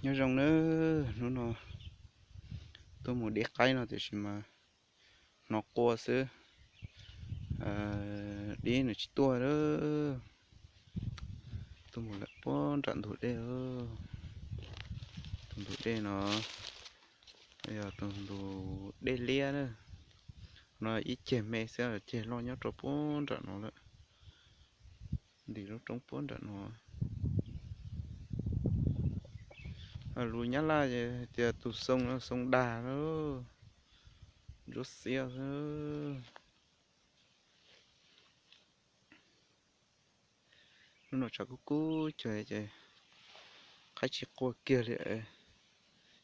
Nyob zoo nawb, hnub no tuaj mus dib qaib no tiam sis mas hnov qua xwb, dib nws tsis tuaj lawm. Tuaj mus lawm puag nram ntug dej, tus ntug dej no yog tus ntug dej liab na. No ib ceg me xwb, ceg loj nyob rau puag nram no lawm, ntim lub roob puag nram no. Lus Nyab Laj tias tus xoo no xoo dag lawm, ntsuab xiab xwb. Hnub no tshav kub kub cuag ces qaib tsis qua kiag li,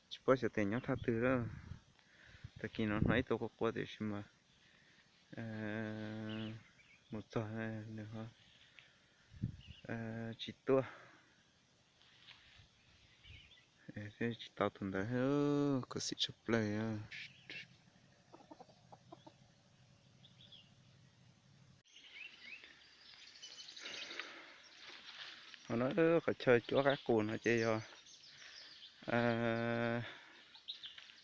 tsis paub xyov tes nyob thaj twg lawm. Tag kis no hnov ib tug qua qua tiam sis mas mus txog nws ho tsis tuaj, tsis tau tus ntawd, khuv xim tshaj plaws. Ho no qhov chaw cuab qaib qus no ces yog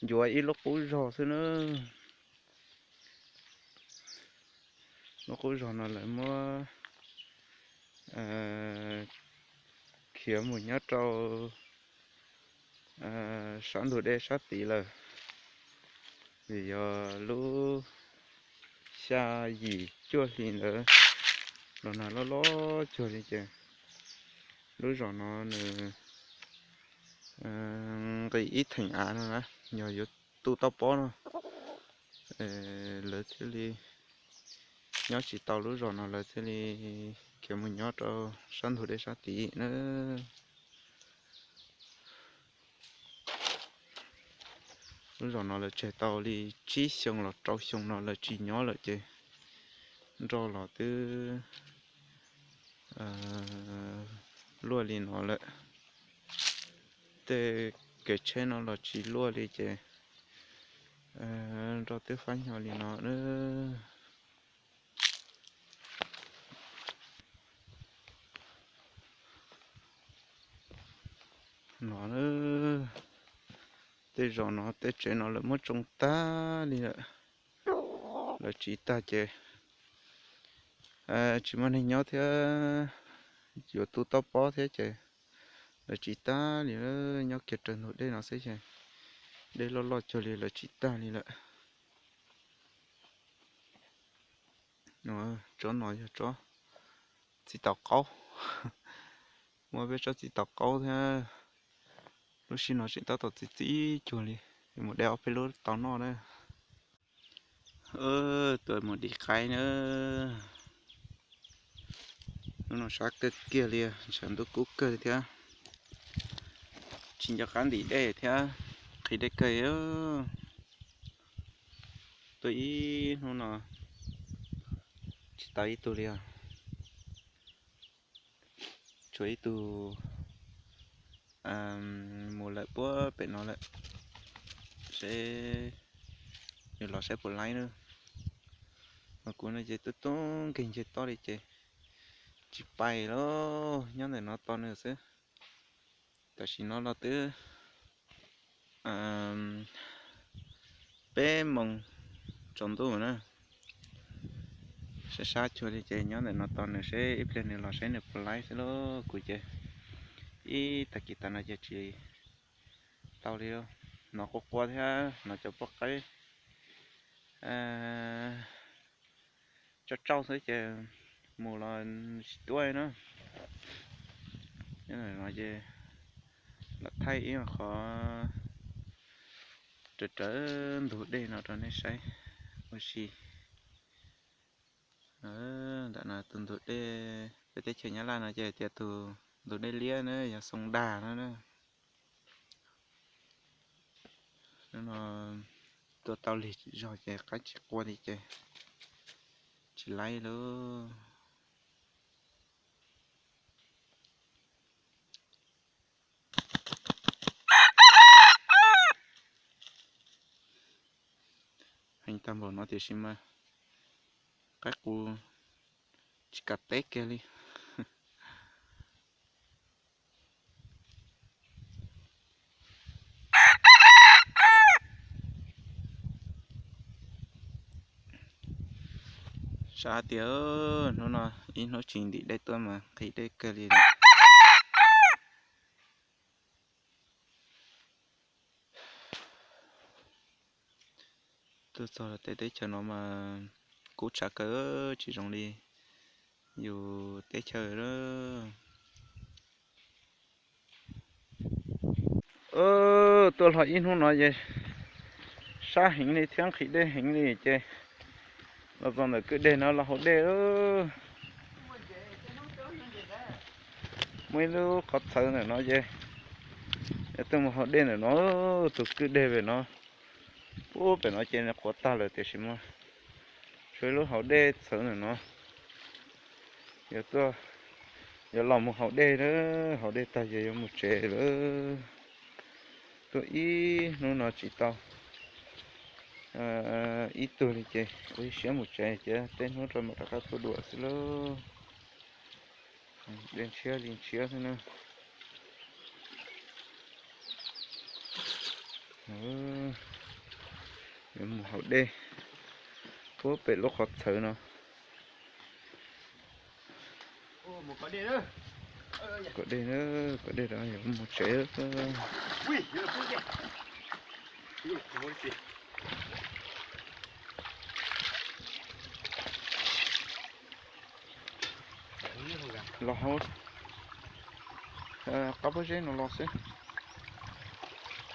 ncuav ib lub qub zog xwb na. Lub qub zog no lawv muab khiav mus nyob rau sab ntug dej sab tid lawm. Vim yog lub xya yim cuaj hli ntawd los nag loj loj cuag li ces lub zos no nws nqis ib theem av no na, yog yuav tu toj pob no, lawv thiaj li nyob tsis tau lub zos no, lawv thiaj li khiav mus nyob rau sab ntug dej sab tid na. Lub zos no lawv tseg tau li tsib xyoo los rau xyoo no lawv tsis nyob lawm ces nroj los twb luaj li no lawm. Tej kev tsheb no los tsis luaj li ces nroj twb fab nyo li no na. No, tej zos no tej tsev no lawv muab tsoo tag li lawm. Lawv tsiv tag ces tsis muaj neeg nyob thiab, yuav tu toj pob thiab ces lawv tsiv tag li, nyob kiag raws ntug dej no xwb ces dej loj loj cuag li lawv tsiv tag li lawm. Tsob no yog tsob txiv taus qaub, muaj peb tsob txiv taus qaub thiab. Lub sij no tseem tab tom txiv txiv cuag li, mus de ob peb lub tau noj na. Tuaj mus dim qaib na. Hnub no sab kawg kiag li, ntshav ntuj kub kawg thiab, tsis nco qab ntim dej thiab, qhib dej kawg. Tuaj ib hnub no tsis tau ib tug li os. Tshuav ib tug mus lawm puag pem no lawm, seb nws los saib puas laib na. Mas kuv no ces tub tub nkeeg nce toj li ces tsis pais lawm, nyob ntawm no tos nws xwb. Tam sim no los twb peb moos tsaus ntuj na, sab sab cuag li ces nyob ntawm no tos nws seb ib pliag nws los saib nws puas laib xwb lauj. Kuv ces ib tag kis tas no ces tsis tau li, hnov qua qua thiab hnov cov poj qaib tsauj tsauj xwb ces mus los tsis tuaj na. Nyob ntawm no ces lam thaij ib qho raws raws ntug dej no rau nej saib ua si. Ntawm no tus ntug dej, peb teb chaws Nyab Laj no ces tias tus ntug dej liab na, yog Xoo Dag no na. Hnub no tua tau lig zog ces qaib tsis qua li ces tsis laib lauj. Heev tag npaum no tiam sis mas qaib qus tsis kam teb kiag li. Tshav tiag, hnub no ib hnub tsis ntim dej tuaj mas nqhis dej kawg li. Tuaj txog tej teb chaws no mas kub tshav kawg, tsis zoo li yus teb chaws lawm. Tuaj hlo ib hnub no ces sab heev li thiab nqhis dej heev li ces los txog ntawm kwj deg no los haus dej. Muaj ib lub qhov txhawv ntawm no ces yog tuaj mus haus dej ntawm no, tus kwj deg pem no, pub pem no ces qhuav tag lawm tiam sis mas tshuav ib lub haus dej txhawv ntawm no. Yuav tuaj, yuav los mus haus dej lawm, haus dej tag ces yuav mus tsev lawm. Tuaj ib hnub no tsis tau ib tug li ces ua ib siab mus tsev ces tej hnub rau mam rov qab tuaj dua xwb lauj. Dej ntshiab li ntshiab xwb na. Yuav mus haus dej puag pem lub qhov txhawv no. Kom dej, kom dej rau yuav mus tsev. Los hauv qab pob zeb no los xwb.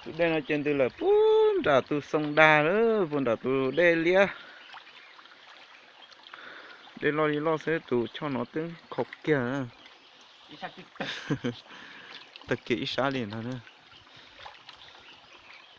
Tus dej no ces ntws lawm puag nram tus xoo dag lawm, puag nram tus dej liab. Dej loj li loj xwb, tus choj no twb khaus kiag. Tag kiag ib sab li ntag.